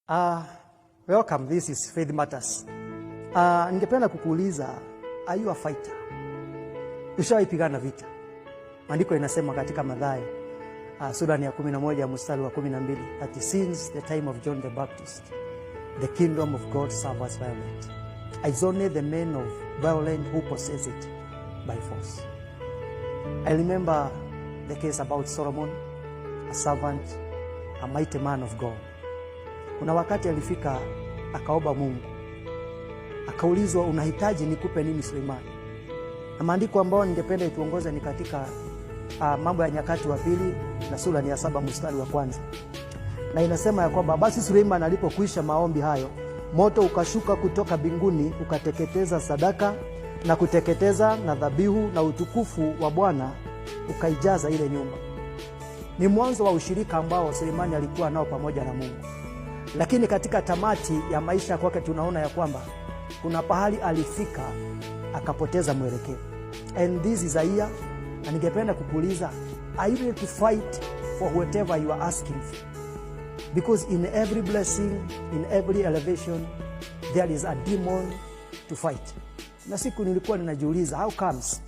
Welcome, this is Faith Matters. Ningependa kukuuliza, are you a fighter? Ushawahi pigana vita? Maandiko inasema katika Mathayo sura ni ya 11 mstari wa 12 that since the time of John the Baptist, the kingdom of God suffers violence. It's only the men of violence who possess it by force. I remember the case about Solomon, a servant, a mighty man of God. Kuna wakati alifika akaomba Mungu, akaulizwa, "Unahitaji nikupe nini, Suleimani?" Na maandiko ambayo ningependa ituongoze ni katika Mambo ya Nyakati wa Pili na sura ni ya 7 mstari wa kwanza, na inasema ya kwamba basi Suleiman alipokwisha maombi hayo, moto ukashuka kutoka mbinguni ukateketeza sadaka na kuteketeza na dhabihu, na utukufu wa Bwana ukaijaza ile nyumba. Ni mwanzo wa ushirika ambao Suleimani alikuwa nao pamoja na Mungu. Lakini katika tamati ya maisha kwake tunaona ya kwamba kuna pahali alifika akapoteza mwelekeo. And this is a year, na ningependa kukuuliza, are you ready to fight for whatever you are asking for? Because in every blessing, in every elevation, there is a demon to fight. Na siku nilikuwa ninajiuliza, how comes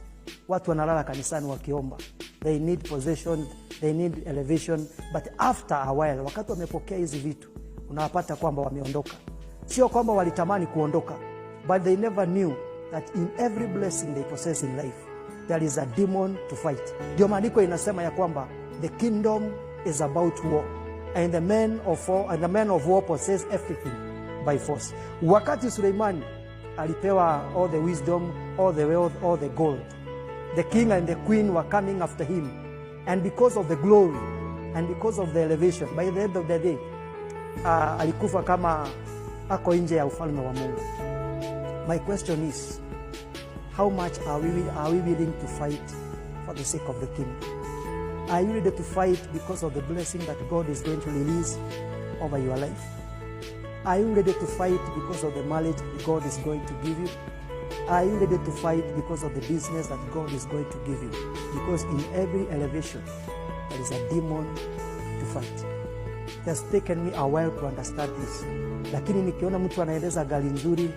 watu wanalala kanisani wakiomba? They need possession, they need elevation, but after a while, wakati wamepokea hizi vitu, unawapata kwamba wameondoka. Sio kwamba walitamani kuondoka, but they never knew that in every blessing they possess in life there is a demon to fight. Ndio maandiko inasema ya kwamba the kingdom is about war and the men of war possess everything by force. Wakati Suleimani alipewa all the wisdom, all the wealth, all the gold, the king and the queen were coming after him, and because of the glory and because of the elevation, by the end of the day, alikufa kama ako nje ya ufalme wa Mungu. My question is, how much are we willing to fight for the sake of the kingdom? Are you ready to fight because of the blessing that God is going to release over your life? Are you ready to fight because of the marriage God is going to give you? Are you ready to fight because of the business that God is going to give you? Because in every elevation, there is a demon to fight. It has taken me a while to understand this. Lakini nikiona mtu anaendesha gari nzuri,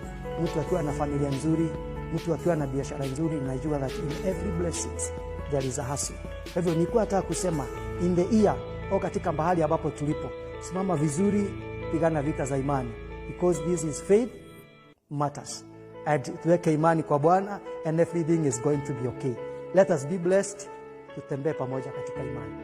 mtu akiwa na familia nzuri, mtu akiwa na biashara nzuri, najua that in every blessings there is a hustle. Kwa hivyo nilikuwa nataka kusema, in the year au katika mahali ambapo tulipo, simama vizuri, pigana vita za imani because this is Faith Matters. And tuweke imani kwa Bwana and everything is going to be okay. Let us be blessed. Tutembee pamoja katika imani.